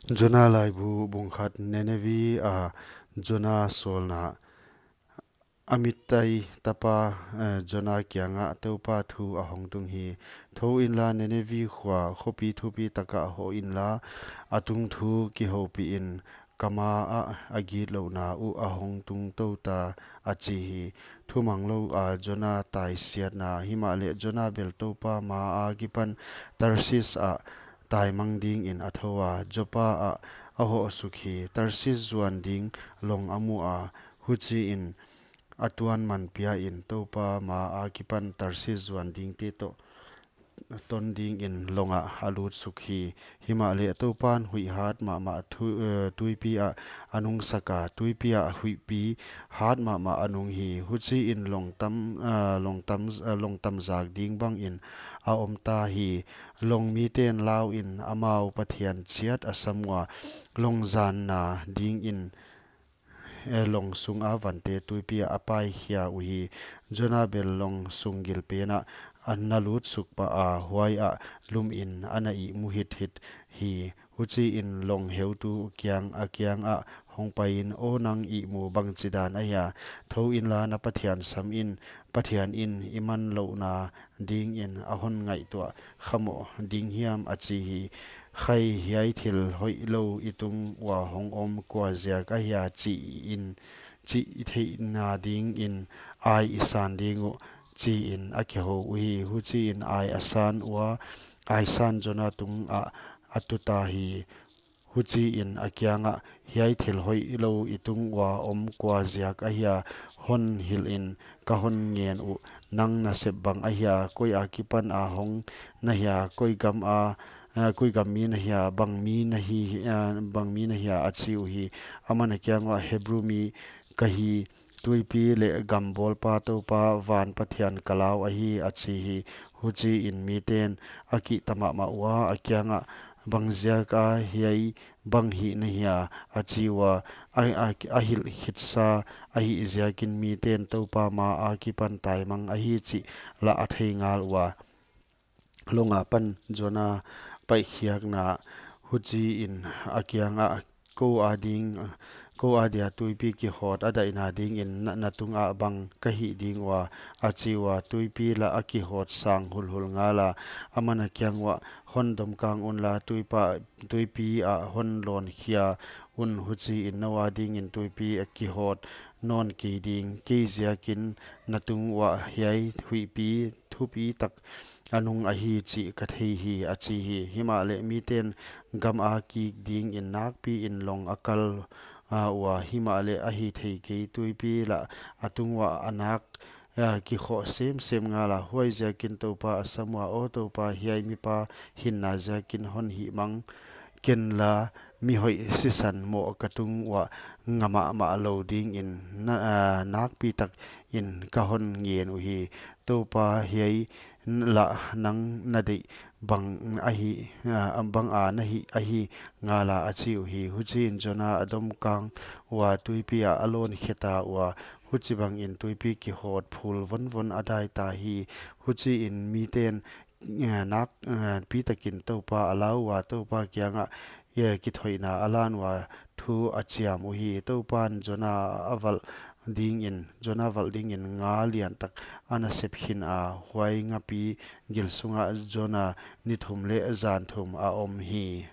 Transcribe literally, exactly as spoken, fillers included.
Jona laibu bung khat. Ninevi a Jona sawlna. Amittai tapa, eh, Jona kiangah Toupa thu a hong tung hi: Thou inla, Ninevi khua khopi thupi takah hoh inla, a tungthu kihoupih in, ka ma ah a gitlouhna uh a hong tung tou ta, a chi hi. Thumanglou a Jona taisiatna. Himahleh Jona bel Toupa ma akipan Tarsis ah taimang dingin a thou a, Joppa ah a hoh suk hi. Tarsis zuan ding long a mu a, huchiin a tuanman pia in Toupa ma akipan Tarsis zuan dingte toh ton dingin long ah a lut suk hi. Himahleh Toupan huih hat mahmah thu-, eh, tuipi ah a nungsak a, tuipi ah huihpi hat mahmah a nung hi. Huchiin long tam, eh, long tam, eh, long tam zak ding bangin a om ta hi. Long miten lau in amau pathian chiat a sam ua, long zanna dingin, eh, long sunga vante tuipi ah a paikhia uhi. Jona bel long sung gilpen ah a na lut suk pah a, huai ah lum in a na ihmu hithit hi. Huchiin long heutu kiang, a kiangah hong pai in, Aw nang ihmu bangchidan ahia? Thou inla na Pathian sam in, Pathian in i manlouhna dingin a hon ngaihtuah kha moh ding hiam? a chi hi. Khai, hiai thil hoihlou i tung ua hong om kua ziak ahia chih in, chih i theihna dingin ai i san ding uh, chiin a kihou uhi. Huchiin ai a san ua, ai san Jona tungah a tuta hi. Huchiin a kiangah, Hiai thil hoihlou i tung ua om kua ziak ahia, hon hilh in, ka hon ngen uh. Nang nasep bang ahia? Koi akipan a hong na hia? Koi gam a, eh, koi gam mi na hia? Bang mi na hi, eh, bang mi na hia? a chi uhi. Aman a kiang uah, Hebru mi ka hi, tuipi leh gam bawlpa Toupa van Pathian ka lau ahi, a chi hi. Huchiin miten a kihta mahmah ua, a kiangah, Bang ziaka hiai bang hih na hia? a chi ua, a, a, a hilh khitsa ahih ziakin miten Toupa ma akipan taimang ahi chih lah a thei ngal ua. Long apan Jona paihkhiakna. Huchiin a kiangah, Kou ading, kou adia tuipi kihawt a daihna dingin na, na tungah bang ka hih ding ua? a chi ua. Tuipi lah a kihawt sang hulhul ngala. Aman a kiang uah, Hon domkang unla, tuipa, tuipi ah hon lawnkhia un, huchiin nou adingin tuipi a kihawt nawn kei ding. Kei ziakin na tung uah hiai huihpi thupi tak a nung ahi chih ka thei hi, a chi hi. Himahleh miten gam a kik dingin nakpiin long a kal, a, ua, himahleh a hih theikei, tuipi lah a tung uah a nak, a, kikhoh semsem ngala. Huaiziakin Toupa a sam ua, Aw Toupa, hiai mipa hinna ziakin hon hihmang kenla, mi hoih sisan moh ka tung uah nga mahmah lou dingin na, a, nakpi takin ka hon ngen uhi. Toupa, hiai lah nang na deih bang ahi, a, bang a na hih ahi ngala, a chi uhi. Huchiin Jona a domkang ua, tuipi ah a lawnkheta ua, huchibangin tuipi kihawt phul vonvon a daita hi. Huchiin miten, eh, nak, eh, pitakin Toupa a lau ua, Toupa kiangah, eh, kithoihna a lan ua, thu a chiam uhi. Toupan Jona a valh dingin, Jona valh dingin nga liantak a na sep khin a, huai ngapi gil sungah Jona ni thum leh zan thum a om hi.